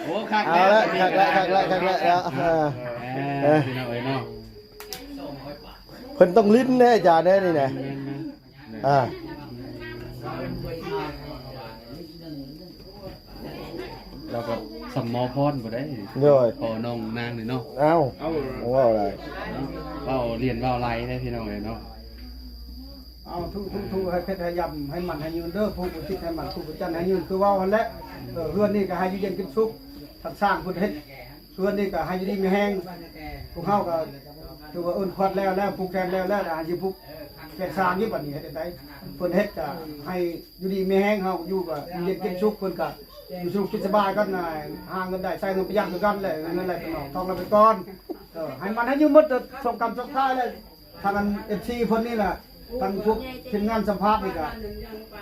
ໂອ້ ຄັກແລ້ວ ເອົາລະ ຄັກແລ້ວ ຄັກແລ້ວ ຄັກແລ້ວ ເອີ ເອີ ພີ່ນ້ອງເອີຍເນາະ ເພິ່ນຕ້ອງຫຼິ້ນແດ່ອາຈານເດ້ນີ້ນະ ແມ່ນໆ ອ່າ ລາວກໍສຳໝໍພອນບໍ່ໄດ້ ໂດຍ ຂໍນ້ອງນາງນີ້ເນາະ ເອົ້າ ເວົ້າໄດ້ ເວົ້າລຽນເວົ້າໄລເດ້ພີ່ນ້ອງເອີຍເນາະ ເອົາທຸໆ ໃຫ້ເພັດໃຫ້ຢຳ ໃຫ້ໝັ້ນໃຫ້ຍືນເດີ້ ຜູກອຸທິດໃຫ້ໝັ້ນ ຜູກພະຈັນໃຫ້ຍືນ ຄືເວົ້າຫັ້ນແຫຼະ ເອີ ເຮືອນນີ້ກໍໃຫ້ຢູ່ເຢັນເປັນສຸກ ທ່ານຊ່າງເພິ່ນເຮັດ ເຮືອນນີ້ກໍໃຫ້ຢູ່ດີມີແຮງ ພວກເຮົາກໍຖືວ່າເອີ້ນຂວັດແລ້ວແລ້ວ ຜູກແຂນແລ້ວແລ້ວ ໃຫ້ຊິຜູກແຂນສ້າງຢູ່ ບັດນີ້ເຮັດຈັ່ງໃດ ເພິ່ນເຮັດກໍໃຫ້ຢູ່ດີມີແຮງ ເຮົາຢູ່ກໍເຢັນເປັນສຸກ ເພິ່ນກໍຢູ່ສຸກກິນສະບາຍກັນ ຫາເງິນໄດ້ໃຊ້ເງິນປະຢັດຄືກັນແຫຼະ ເງິນໄຫຼເປັນອອກ ທອງໄຫຼເປັນກ້ອນ ເອີ ໃຫ້ມັນໃຫ້ຢູ່ໝົດ ສອງກຳສອງພາແລ້ວ ທາງອັນເອັຟຊີເພິ່ນນີ້ແຫຼະ ທາງພວກທີມງານສຳພາດນີ້ກໍ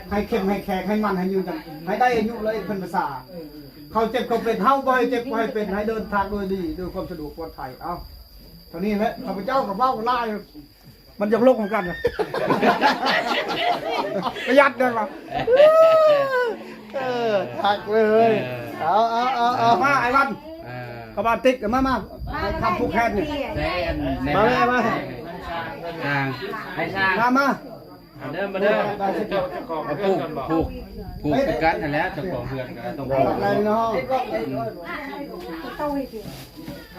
ໃຫ້ເຂັ້ມໃຫ້ແຂງ ໃຫ້ໝັ້ນໃຫ້ຍືນກັນ ໃຫ້ໄດ້ອາຍຸຫຼາຍເພິ່ນພາສາ ເຂົາເຈັບເຂົາເປັນ ເຮົາບໍ່ໃຫ້ເຈັບບໍ່ໃຫ້ເປັນ ໃຫ້ເດີນທາງໂດຍດີ ດ້ວຍຄວາມສະດວກປອດໄພ ເອົ້າ ເທົ່ານີ້ແຫຼະ ຂ້າພະເຈົ້າກໍເວົ້າຫຼາຍ ມັນຢາກລົງນຳກັນ ປະຢັດແດ່ວະ ເອີ ຄັກເລີຍ ເອີ ເອົາ ເອົາ ເອົາ ເອົາ ມາ ອ້າຍວັນ ເອີ ເຂົ້າບ້ານຕິກ ມາ ມາ ມາ ຄຳຜູກແຂນນີ້ ໃສ່ອັນ ມາແມ່ ມາ ຊ່າງ ໃຫ້ຊ່າງ ມາ ມາ ມາເດີ ມາເດີ ມາຜູກ ຜູກ ຜູກຄືກັນຫັ້ນແຫຼະ ເຈົ້າຂອງເຮືອນກໍຕ້ອງຜູກ ໄດ້ເນາະ ອືມ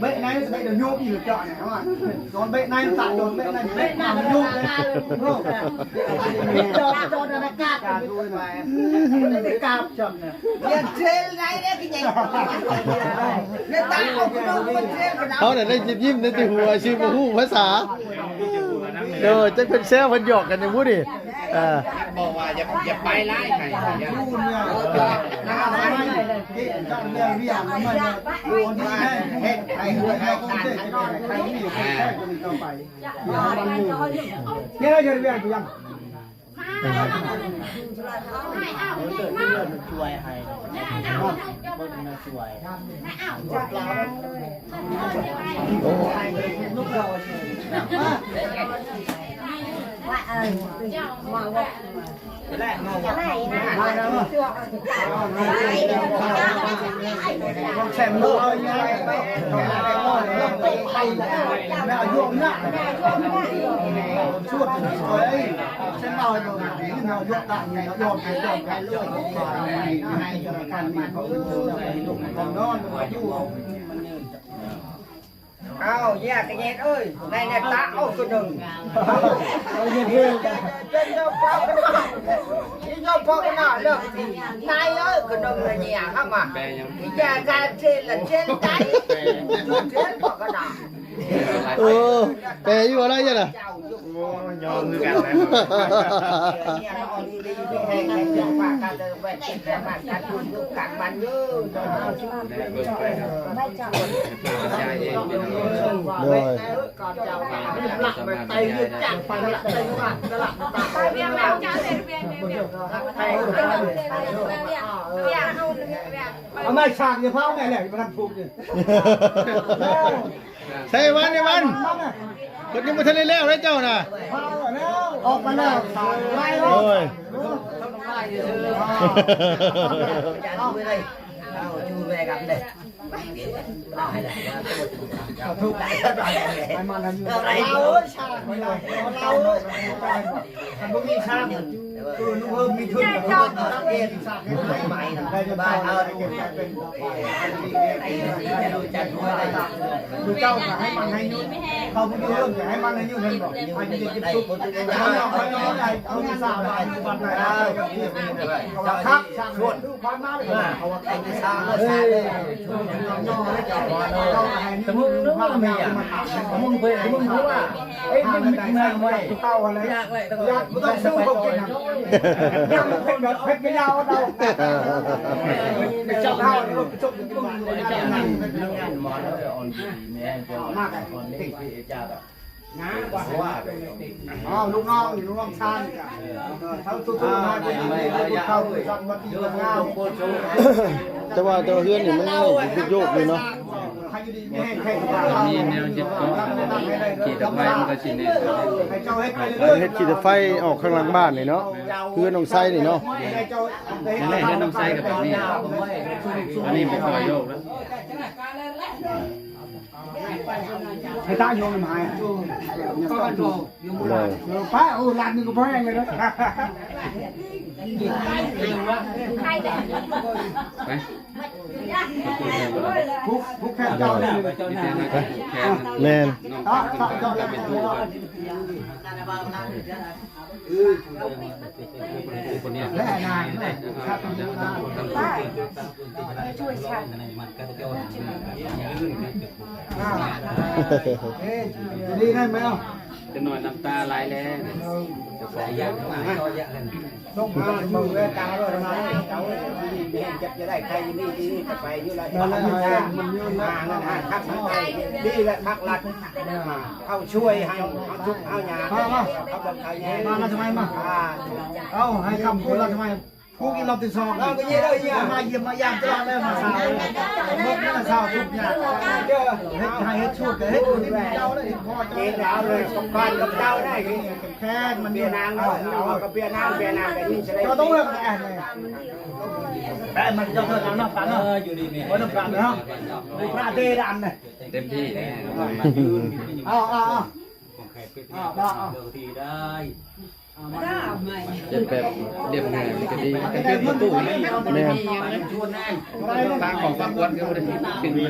ເບະໃນ ເບະດຽວໂຍກອີກເຈາະນີ້ ເອົາມາ ດອນເບະໃນ ຕັດດອນເບະໃນ ເບະໜ້າມັນໂຍກເລີຍ ໂອ້ ຈອດ ຈອດອາກາດ ອາກາດຈອດນະ ຢາກເຊລໃດເດ້ ຄືຫຍັງ ເຮົານະໄດ້ຍິ້ມໆ ໄດ້ແຕ່ຫົວຊື່ບໍ່ຮູ້ພາສາ ໂດຍ ຈັກເພິ່ນແຊວເພິ່ນຫຍອກກັນຫຍັງບຸນີ້ ເອີ ບອກວ່າຢ່າ ຢ່າໄປຫຼາຍໃຫ້ ເຮັດໃຫ້ເຮືອນເຮືອນມັນ ເຮັດໃຫ້ເຮືອນເຮືອນມັນ ເຮັດໃຫ້ເຮືອນເຮືອນມັນ ເຮັດໃຫ້ເຮືອນເຮືອນມັນ ເອົາ ແຍກກັນເຮັດເອີຍ ໃນແນວຕາເອົາຄືໜຶ່ງ ເປັນເຈົ້າພໍ່ກັນເນາະ ອີເຈົ້າພໍ່ກັນເນາະ ເລີກນາຍເອີຍ ຄືໜຶ່ງນະເຍຍເຂົ້າມາ ອີແຈການເຊນລະເຊນໃຈ ເຊນພໍ່ກັນເນາະ ໂອ້ ແປຢູ່ບໍ່ໄດ້ຈັ່ງນະ ໂອ້ຍ ຍອມຄືກັນນະ ໂດຍ ເອົາໄມ້ສາກ ຢ່າພາວແມ່ແຫຼະ ບໍ່ທັນຜູກນີ້ ໃສ່ວັນ ໃສ່ວັນ. ຍັງບໍ່ທັນໄດ້ແລ້ວເດ້ເຈົ້ານະ. ອອກມາແລ້ວ ໄປແລ້ວ ໂອ້ຍ ມັນບໍ່ມີຊາບ ຄືນຸ່ງເຮີມມີທຶນ ເຈົ້າກໍໃຫ້ມັນໃຫ້ຍືນ ເຂົາຜູ້ຢູ່ເຮືອນກໍໃຫ້ມັນໃຫ້ຍືນ ເຫັນບໍ່? ໃຫ້ຢູ່ດີມີສຸກ ເອົາສາວມາຢູ່ວັດໄດ້ ເຂົາວ່າຄັກ ຊ່າງ ເຂົາວ່າໃຜໄປສ້າງເຮືອນສ້າງເຮືອນ ແຕ່ມຶງເນາະ ເມຍ ມຶງໄປ ມຶງຮູ້ວ່າ ເອີຍ ມຶງມີເມືອງໄວ້ ຢາກໄວ້ ຢາກບໍ່ຕ້ອງສູ້ເຂົາກິນນະ ຍັງຄົນແບບເພັດໄປຍາວເອົາ ເຈົ້າເຮົານີ້ກໍຈົບ ມາ ອ້າວ ລູກນ້ອງ ລູກນ້ອງຊານ ເອີ ເຂົາທຸກໆ ມາ ເຂົາ ແຕ່ວ່າ ແຕ່ວ່າເຮືອນນີ້ມັນຍັງໂຍກຢູ່ເນາະ ມີແນວເຮັດເກາະ ຂີ້ຕະໄຄມັນກໍຊິແນ່ນ ເຮັດຂີ້ຕະໄຄອອກຂ້າງຫຼັງບ້ານນີ້ເນາະ ເຮືອນນ້ອງໄຊນີ້ເນາະ ແນ່ໆ ເຮືອນນ້ອງໄຊກໍແບບນີ້ ອັນນີ້ບໍ່ຄ່ອຍໂຍກແລ້ວ. ໃຫ້ຕາຍໂຍມນຳຫາຍ ເອີ ໄປ ໂອ້ ລ້ານໜຶ່ງກໍບໍ່ແພງເລີຍເນາະ ໄປ ຜູກ ຜູກແຂນເຈົ້ານີ້ ແມ່ນ ເຈາະ ເຈາະ ເຈາະ ເຈາະ ດີນັ້ນແມ່ນ ຈະໜ້ອຍນ້ຳຕາໄຫຼແລ້ວ ເອີ ຈະໄປຢາກມາ ລົງມາເບິ່ງແວຕາເລີຍ ມາເຈົ້າເອີຍ ດີແມ່ນຈັກຈະໄດ້ໃຄຢູ່ນີ້ດີ ຈະໄປຢູ່ລະ ມານັ້ນ ມານັ້ນ ຄັກ ດີແລະ ພັກລັດ ເຂົາຊ່ວຍເຮົາ ເຮົາທຸກເຮົາຍາກ ເຂົາເບິ່ງເຮົາແຍງ ມາ ມາ ສະໄໝ ມາ ເອົາ ໃຫ້ຄຳຄຸນລະ ສະໄໝ ຜູ້ກິນລອບທີ່ສອງ ເອົາ ມາຢ້ຽມມາຢາມຕະຫຼອດເລີຍ ມາຊາວ ເບິ່ງມາຊາວທຸກຍາກ ເຮັດໃຫ້ເຮັດສູດ ເຮັດຢູ່ທີ່ເຈົ້າເລີຍ ພໍເຈົ້າ ເຮັດເອົາເລີຍ ກັບບ້ານກັບເຈົ້າໄດ້ ແຂນມັນເປັນນາງ ເອົາ ເອົາ ກັບເປັນນາງ ເປັນນາງ ເຈົ້າຕ້ອງເລືອກແຕ່ ແປະມັນເຈົ້າເທີນເອົາເນາະ ປານເນາະ ເອີ ຢູ່ດີມີແຮງ ບໍ່ນຳກັນເນາະ ພະເດດານນະ ເຕັມທີ່ ເອົາ ເອົາ ເອົາ ເອົາ ເອົາ ເຮັດແບບລຽບງ່າຍມັນກໍດີ ແມ່ນ ຕາຂອງຕາກວດກໍບໍ່ໄດ້ຂຶ້ນ ເອີ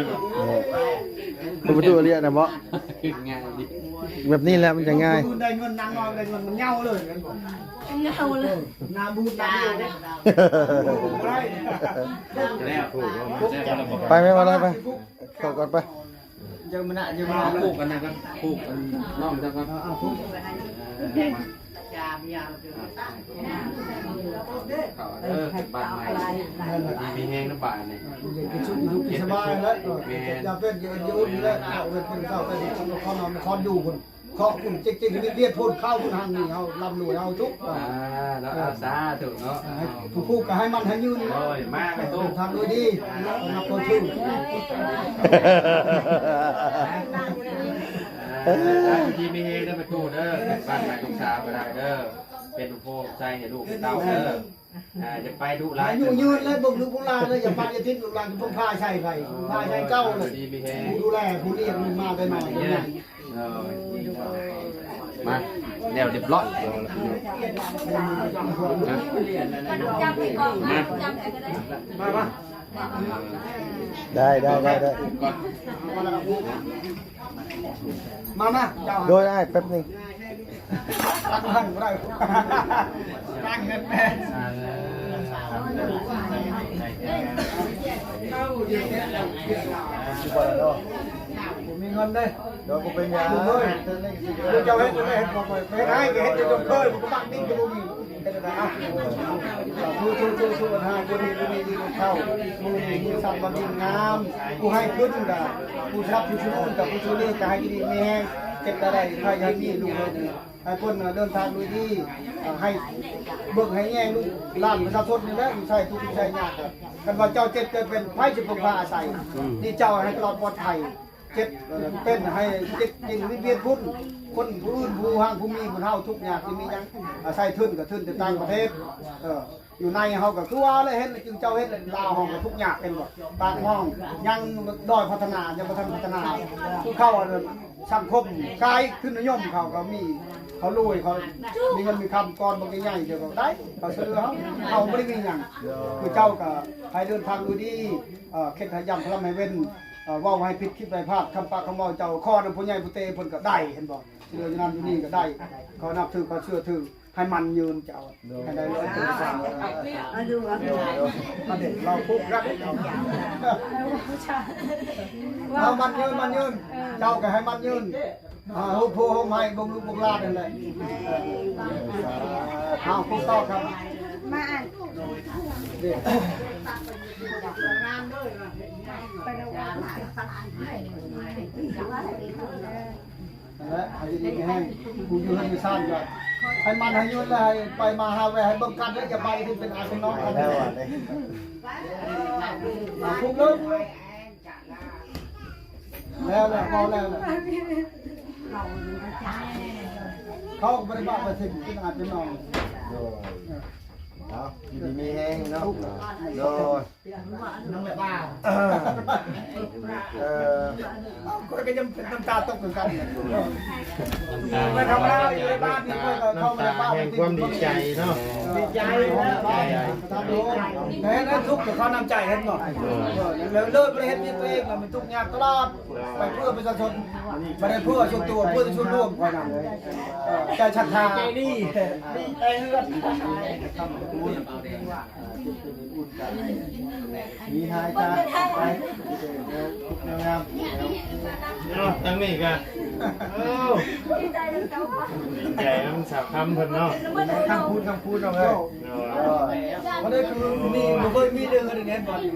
ເປີດປະຕູອາເລຍນະເບາະ ຂຶ້ນງ່າຍດີ ແບບນີ້ແຫຼະມັນຈະງ່າຍ ໄດ້ເງິນນາງນ້ອຍ ໄດ້ເງິນມັນເຫງົາເລີຍ ເຫງົາເລີຍ ໜ້າບູດໜ້າເດີ ໄປແມ່ ມາໄດ້ໄປ ເຂົ້າກ່ອນໄປ ເຈີມານະ ເຈີມານະ ຜູກກັນນະ ຜູກອັນນ້ອງເຈົ້າກ່ອນ ເອີ ເຂົ້າເດີ ບ້ານໃໝ່ ດີມີແຮງນຳບາດນີ້ ຢູ່ດີມີສຸກ ຢູ່ດີມີສະບາຍແລ້ວ ແມ່ນ ຢ່າເປັນ ຢ່າເປັນ ຢ່າອຸ່ນແລ້ວ ເປັນເຈົ້າເປັນນະຄອນ ນະຄອນຢູ່ພຸ້ນ ເຄາະພຸ້ນ ຈິກໆ ວຽດໆ ພຸ້ນ ເຂົ້າພຸ້ນ ຫັ້ນນີ້ ເຮົາລ່ຳລວຍ ເຮົາທຸກ ອ່າ ແລ້ວ ເອີ ສາທຸເນາະ ໃຫ້ຜູ້ ຜູ້ກໍໃຫ້ມັນໃຫ້ຍືນ ໂອ້ຍ ມາແມ່ຕູ້ ທາງດ້ວຍດີ ນັບຄົນຊື່ ອ່າ ຢູ່ດີມີແຮງເດີແມ່ຕູ້ເດີ ບ້ານໃໝ່ລູກສາວກໍໄດ້ເດີ ເປັນໂພໃສ່ໃຫ້ລູກໃຫ້ເຕົ້າເດີ ອ່າ ຢ່າໄປດຸຫຼາຍ ອາຍຸຍືນແລ້ວ ເບິ່ງລູກເບິ່ງຫຼານແລ້ວ ຢ່າປະຢ່າຖິ້ມລູກຫຼານ ເພິ່ນພາໃສ່ໃຜ ພາໃສ່ເຈົ້າເລີຍ ດີມີແຮງ ຜູ້ດູແລ ຜູ້ລ້ຽງມາແຕ່ນ້ອຍ ເອີ ມາ ແລ້ວຮຽບຮ້ອຍ ມາ ມາ ມາ ມາ ໄດ້ ໄດ້ ໄດ້ ໄດ້ ມາ ມາ ເຈົ້າ ໂດຍ ອ້າຍ ແປັບໜຶ່ງ ຕັ້ງເງິນ ຕັ້ງເງິນແມ່ນ ບໍ່ມີເງິນເດ້ ໂດຍ ບໍ່ເປັນຫຍັງ ເອີຍ ເຈົ້າເຮັດ ເຮັດບໍ່ ເຮັດໃຫ້ ເຮັດຈົນເຄີຍ ບໍ່ມັກດິນກໍບໍ່ມີ ເຮັດໄດ້ ອ່ະ ສູ້ໆໆ ອັນຫາ ບໍ່ດີ ບໍ່ດີ ດີເຂົ້າ ມື້ນີ້ມີຊັບ ວັນດີງາມ ຜູ້ໃຫ້ຂຶ້ນກະ ຜູ້ສະໜັບສະໜູນກະ ຜູ້ຊ່ວຍເຫຼືອກະ ໃຫ້ຢູ່ດີມີແຮງ ເຈັບກະໄດ້ ໃຫ້ ໃຫ້ມີລູກ ໃຫ້ເພິ່ນເດີນທາງດ້ວຍດີ ໃຫ້ເບິ່ງໃຫ້ແຍງລູກຫຼານປະຊາຊົນນີ້ແຫຼະ ຢູ່ໃສທຸກຢູ່ໃສຍາກ ຄັນວ່າເຈົ້າເຈັບເກີດເປັນ ໃຜຊິເພິ່ງພາອາໄສ ອືມ ນີ້ເຈົ້າໃຫ້ຕະຫຼອດປອດໄພ ເຮັດເປັນໃຫ້ຈິດຈິງວິວຽນພຸ້ນ ຄົນຜູ້ອື່ນຜູ້ຮັ່ງຜູ້ມີ ຜູ້ເຮົາທຸກຍາກຊິມີຫຍັງ ອາໄສທຶນກໍທຶນແຕ່ຕ່າງປະເທດ ເອີ ຢູ່ໃນເຮົາກໍຄືວ່າແຫຼະ ເຫັນແລ້ວຈຶ່ງເຈົ້າເຫັນແລ້ວ ລາວເຮົາກໍທຸກຍາກ ເຫັນບໍ່ ປາກຫ້ອງ ຍັງດ້ອຍພັດທະນາ ຍັງບໍ່ທັນພັດທະນາ ຄືເຂົາອັນນັ້ນ ສັງຄົມກາຍທຶນນິຍົມເຂົາກໍມີ ເຂົາລວຍ ເຂົາມີເງິນມີຄຳ ກ່ອນບັກໃຫຍ່ໆ ດຽວກໍໄດ້ ເຂົາຊ່ວຍເຮົາ ເຮົາບໍ່ໄດ້ມີຫຍັງ ຄືເຈົ້າກໍໃຫ້ເດີນທາງໂດຍດີ ເອີ ເຮັດໃຫ້ຢ້ຳພະລຳໃຫ້ເວັນ ເອີ ເວົ້າໃຫ້ຜິດຄິດໃຫ້ພາດ ຄຳປາກຄຳເວົ້າເຈົ້າ ຂໍນຳຜູ້ໃຫຍ່ຜູ້ເຕເພິ່ນກໍໄດ້ ເຫັນບໍ່ ເຫຼືອຢູ່ນັ້ນຢູ່ນີ້ກໍໄດ້ ຂໍນັບຖື ຂໍເຊື່ອຖື ໃຫ້ໝັ້ນຍືນເຈົ້າ ໃຫ້ໄດ້ຮ້ອຍເປັນພັນ ອັນນີ້ເຮົາພົບກັນ ເຮົາໝັ້ນຍືນ ໝັ້ນຍືນ ເຈົ້າກໍໃຫ້ໝັ້ນຍືນ ອ່າ ໂຮມໂພໂຮມໄຮ ເບິ່ງລູກເບິ່ງຫຼານນັ້ນແຫຼະ ເອົາ ຜູ້ຕອບຄັບ ມາອ່ານ ເດ້ ນັ້ນແຫຼະ ໃຫ້ດີມີແຮງ ຜູ້ຢູ່ເຮືອນຢູ່ຊານກໍໃຫ້ໝັ້ນໃຫ້ຍືນ ແລະໃຫ້ໄປມາຫາແວ່ ໃຫ້ເບິ່ງກັນ ແລະຢ່າໄປທີ່ເປັນອາເປັນນ້ອງກັນ ແລ້ວອັນນີ້ ອ່າ ທຸກເລີຍ ແລ້ວແຫຼະ ພໍແລ້ວແຫຼະ ເຂົາກໍບໍ່ໄດ້ບາກວ່າຊິເປັນອາເປັນນ້ອງ ໂດຍ ເອົາ ຢູ່ດີມີແຮງເນາະ ໂດຍ ເອີ ຂ້ອຍກໍຍັງເປັນນ້ຳຕາຕົກຄືກັນ ເອີ ເມື່ອທຳມະດາຢູ່ໃນບ້ານນີ້ ຂ້ອຍກໍເຂົ້າມາໃນບ້ານ ນ້ຳຕາແຫ່ງຄວາມດີໃຈເນາະ ດີໃຈແລ້ວ ແຕ່ເຮັດໃຫ້ທຸກກໍເຂົ້ານ້ຳໃຈ ເຫັນບໍ່ ເອີ ເລີຍ ເລີຍບໍ່ໄດ້ເຮັດວຽກຕົວເອງ ມັນທຸກຍາກຕະຫຼອດ ໄປເພື່ອປະຊາຊົນ ບໍ່ໄດ້ເພື່ອສ່ວນຕົວ ເພື່ອແຕ່ສ່ວນລວມ ຂ້ອຍນັ້ນ ເອີ ໃຈສັດທາ ໃຈດີ ດີແຕ່ເຮືອນ ມີຫາຍຕາໄປ ແນວງາມ ເນາະ ທາງນີ້ກະ ໂອ້ ດີໃຈນຳສາວຄຳເພິ່ນເນາະ ທາງພຸ້ນ ທາງພຸ້ນເນາະ ເອີ ໂດຍ ບໍ່ໄດ້ຄືນີ້ບໍ່ເຄີຍມີເດີ ເຫັນບໍ່ ດີ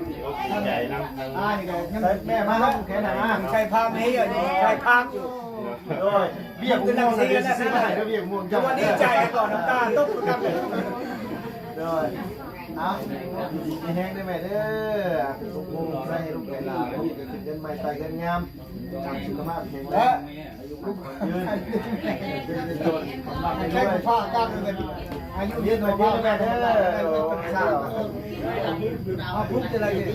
ໃຈນຳ ອ່າ ນີ້ກະຍັງ ແມ່ມາແຂນໜາ ໃສ່ຜ້າເມຍຢູ່ ໃສ່ຜ້າຢູ່ ໂດຍ ວຽກມ່ວງເລີຍ ຊິຊື້ໃຫ້ເດີ ວຽກມ່ວງ ເຈົ້າ ແຕ່ວ່າດີໃຈກ່ອນ ນ້ຳຕາຕົກຄືກັນ ໂດຍ ເອົາ ດີມີແຮງເດີແມ່ເດີ ທຸກໂຮງໃສ່ລູກໃຫ້ຫຼານ ເຮືອນໃໝ່ໃຕ້ເຮືອນງາມ ສຸຂະພາບແຂງແຮງ ອາຍຸມັນຍືນ ໃຫ້ໄດ້ພາກັນເລີຍ ອາຍຸຍືນ ອາຍຸຍືນແມ່ເດີ ເອົາ ພູມໃຈຫຼາຍເດີ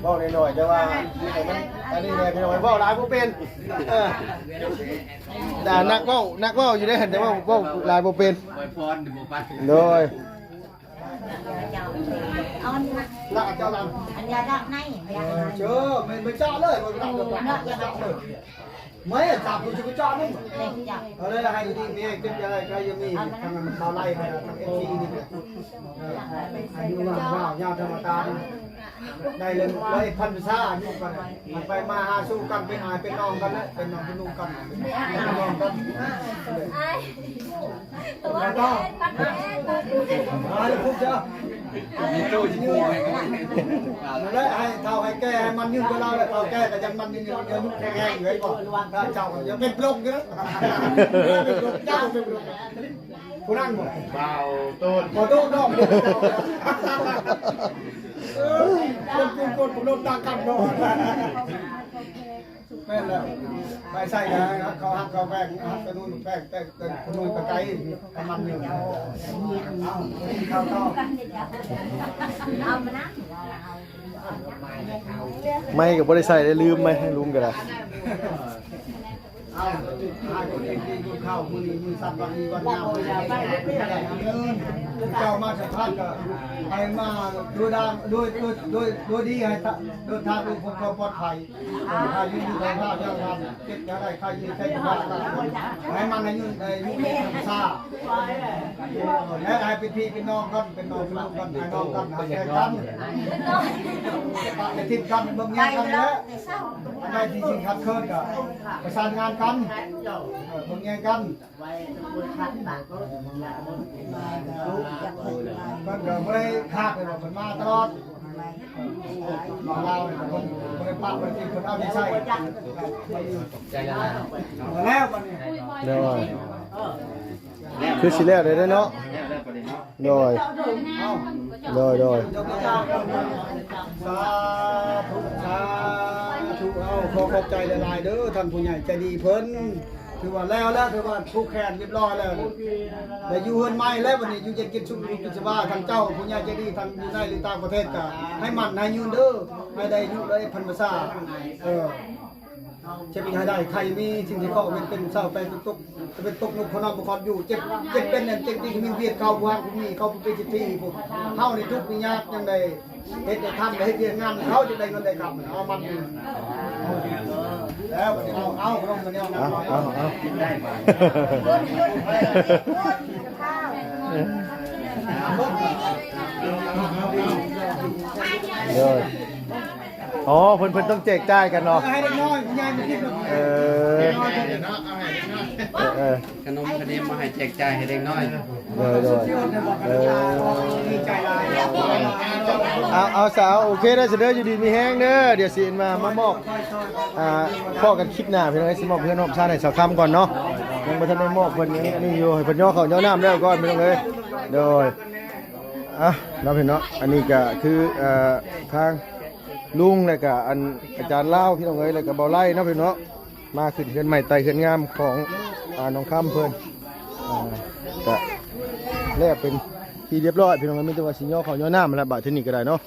ເວົ້າໜ້ອຍໆ ແຕ່ວ່າໃຫ້ມັນອັນນີ້ແດ່ ພີ່ນ້ອງ ເວົ້າຫຼາຍບໍ່ເປັນ ເອີ ອ່າ ນັກເວົ້າ ນັກເວົ້າຢູ່ເດ້ ແຕ່ວ່າເວົ້າຫຼາຍບໍ່ເປັນ ອວຍພອນບໍ່ປັນ ໂດຍ ເອົາອັນນັ້ນ ລະເຈົ້າລະ ອັນຍາດອກໃນ ເອີ ເຈີ ແມ່ນ ແມ່ນເຈົ້າເລີຍ ເນາະ ຢາດອກ ແມ່ນ ຈັບຜູ້ຊື່ເຈົ້ານັ້ນ ເອີ ເອົາເລີຍ ໃຫ້ດີໆ ມີ ເຈັບຢ່າໄດ້ ໃຄຢ່າມີ ທາງເຮົາໄລ່ໃຫ້ ທາງເອັຟຊີນີ້ ເອີ ອາຍຸຍາວ ຍາວທຳມະດາ ໄດ້ເລີຍ ຮ້ອຍພັນສາ ອາຍຸກັນ ໄປມາຫາສູ່ກັນ ເປັນອ້າຍເປັນນ້ອງກັນແຫຼະ ເປັນນ້ອງເປັນລຸງກັນ ເປັນພີ່ເປັນນ້ອງກັນ ອ້າຍ ຕົວເປັນ ປັນແມ່ ຕາຍແລ້ວພຸ້ນເຈົ້າ ອັນນີ້ໂຕຊິໂກງໃຫ້ ນັ້ນແຫຼະ ໃຫ້ເຖົ້າໃຫ້ແກ່ ໃຫ້ໝັ້ນຍືນກວ່າລາວແຫຼະ ເຖົ້າແກ່ກໍຍັງໝັ້ນຍືນ ອາຍຸແຂງແຮງຢູ່ ເຫັນບໍ່ ເຈົ້າຍັງເປັນໂລກຢູ່ນະ ເປັນໂລກ ເຈົ້າເປັນໂລກ ຜູ້ນັ້ນບໍ່ ບ່າວໂຕນ ບໍ່ໂຕນເນາະ ເອີຍ ຄົນ ຄົນ ຄົນ ຄົນ ຄົນຕ່າງກັນເນາະ ແມ່ນແລ້ວ ໄປໃສ່ກັນ ເຂົາຮັກເຂົາແພງ ຮັກກະນຸ່ນແພງ ແຕ່ ແຕ່ກະນຸ່ນກະໄກ ປະມານນີ້ ເອົາ ເຂົ້າຕໍ່ ເອົາມານະ ໄມ້ກໍບໍ່ໄດ້ໃສ່ ໄດ້ລືມໄມ້ ໃຫ້ລຸງກໍໄດ້ ເອົາ ໃຫ້ຄົນເອງກິນເຂົ້າ ມື້ນີ້ມື້ສັນ ວັນດີວັນງາມ ເຈົ້າມາສຳພາດກໍໃຫ້ມາໂດຍດາ ໂດຍ ໂດຍ ໂດຍ ໂດຍດີ ໃຫ້ເດີນທາງໂດຍຄວາມປອດໄພ ໃຫ້ຢູ່ດີມີສຸຂະພາບ ຢ່າງນັ້ນ ເຈັບຢ່າໄດ້ ໃຫ້ຢູ່ໃຊ້ຢູ່ບ້ານ ໃຫ້ມັນໃຫ້ຢູ່ ໃຫ້ຢູ່ໃນທຳມະຊາດ ແລະ ໃຫ້ເປັນພີ່ເປັນນ້ອງກັນ ເປັນນ້ອງເປັນລຸງກັນ ໃຫ້ນ້ອງກັນ ຮັກແພງກັນ ປະຢ່າຖິ້ມກັນ ເບິ່ງແຍງກັນແຫຼະ ໃນທີ່ສິ່ງຂັດເຂີນກໍປະສານງານກັນ ເອີ ເບິ່ງແຍງກັນ ເພິ່ນກໍບໍ່ໄດ້ຂາດເລີຍ ເພິ່ນມາຕະຫຼອດ ມາລາວນີ້ ເພິ່ນບໍ່ໄດ້ປະບໍ່ໄດ້ຖິ້ມ ເພິ່ນເອົາໃຈໃສ່ ໃຈລະລາຍ ແລ້ວບັດນີ້ ໂດຍ ຄືຊິແລ້ວໄດ້ເນາະ ໂດຍ ໂດຍ ໂດຍ ສາທຸ ສາທຸ ຂໍຂອບໃຈຫຼາຍໆເດີ ທ່ານຜູ້ໃຫຍ່ໃຈດີເພິ່ນ ຖືວ່າແລ້ວແລ້ວ ຖືວ່າຜູກແຂນຮຽບຮ້ອຍແລ້ວ ໄດ້ຢູ່ເຮືອນໃໝ່ແລ້ວ ບັດນີ້ຢູ່ເຢັນກິນສຸກ ຢູ່ກິນສະບາຍ ທາງເຈົ້າຜູ້ໃຫຍ່ໃຈດີ ທາງຢູ່ໃນ ຫຼື ຕ່າງປະເທດ ກໍໃຫ້ໝັ້ນໃຫ້ຍືນເດີ ໃຫ້ໄດ້ອາຍຸໄດ້ພັນພະສາ ເອີ ເຈັບໃຫ້ໄດ້ ໄຂ້ມີ ສິ່ງທີ່ເຄາະເວັນເປັນເຊົາໄປຕົກ ເປັນຕົກຍຸກຄົນເຮົາບໍ່ຄອດຢູ່ ເຈັບ ເຈັບເປັນນັ້ນເຈັບທີ່ມີວຽກເຂົາ ວາງມີເຂົາເປັນສິດທິ ພວກເຮົານີ້ທຸກນີ້ຍາກ ຍັງໄດ້ເຮັດໄດ້ທຳ ໄດ້ເຮັດວຽກງານ ເຂົາຈະໄດ້ເງິນໄດ້ຄຳ ເອົາມັນ ແລ້ວເອົາ ເອົາຂະໜົມມາແນວນັ້ນ ເອົາ ເອົາ ເອົາ ໂດຍ ອໍ ເພິ່ນ ເພິ່ນຕ້ອງແຈກຈ່າຍກັນເນາະ ໃຫ້ເດັກນ້ອຍ ຜູ້ໃຫຍ່ບໍ່ກິນດອກ ເອີ ເອີ ເອີ ຂະໜົມຂະນິມມາໃຫ້ແຈກຈ່າຍໃຫ້ເດັກນ້ອຍ ໂດຍ ໂດຍ ເອີ ເອົາ ເອົາ ສາວ ໂອເຄເດີ ສະເດີ ຢູ່ດີມີແຮງເດີ ດຽວຊິມາ ມາມອບ ອ່າ ພໍ້ກັນຄລິບໜ້າ ພີ່ນ້ອງເອີຍ ຊິມອບເຮືອນມອບຊານໃຫ້ສາວຄຳກ່ອນເນາະ ຍັງບໍ່ທັນໄດ້ມອບເພິ່ນ ອັນນີ້ຢູ່ ໃຫ້ເພິ່ນຍໍເຂົ້າຍໍນ້ຳແລ້ວກ່ອນ ພີ່ນ້ອງເອີຍ ໂດຍ ອ່ະ ເນາະ ພີ່ນ້ອງເນາະ ອັນນີ້ກະຄື ເອີ ທາງ ລຸງ ແລ້ວກະອັນອາຈານລາວ ພີ່ນ້ອງເອີຍ ແລ້ວກະເບົາໄລເນາະ ພີ່ນ້ອງເນາະ ມາຂຶ້ນເຮືອນໃໝ່ໄຕ່ເຮືອນງາມຂອງ ອ່າ ນ້ອງຄຳເພິ່ນ ອ່າ ກະແລ້ວເປັນທີ່ຮຽບຮ້ອຍ ພີ່ນ້ອງເອີຍ ມີແຕ່ວ່າຊິຍໍເຂົ້າຍໍນ້ຳຫັ້ນລະ ບາດທີນີ້ກະໄດ້ເນາະ.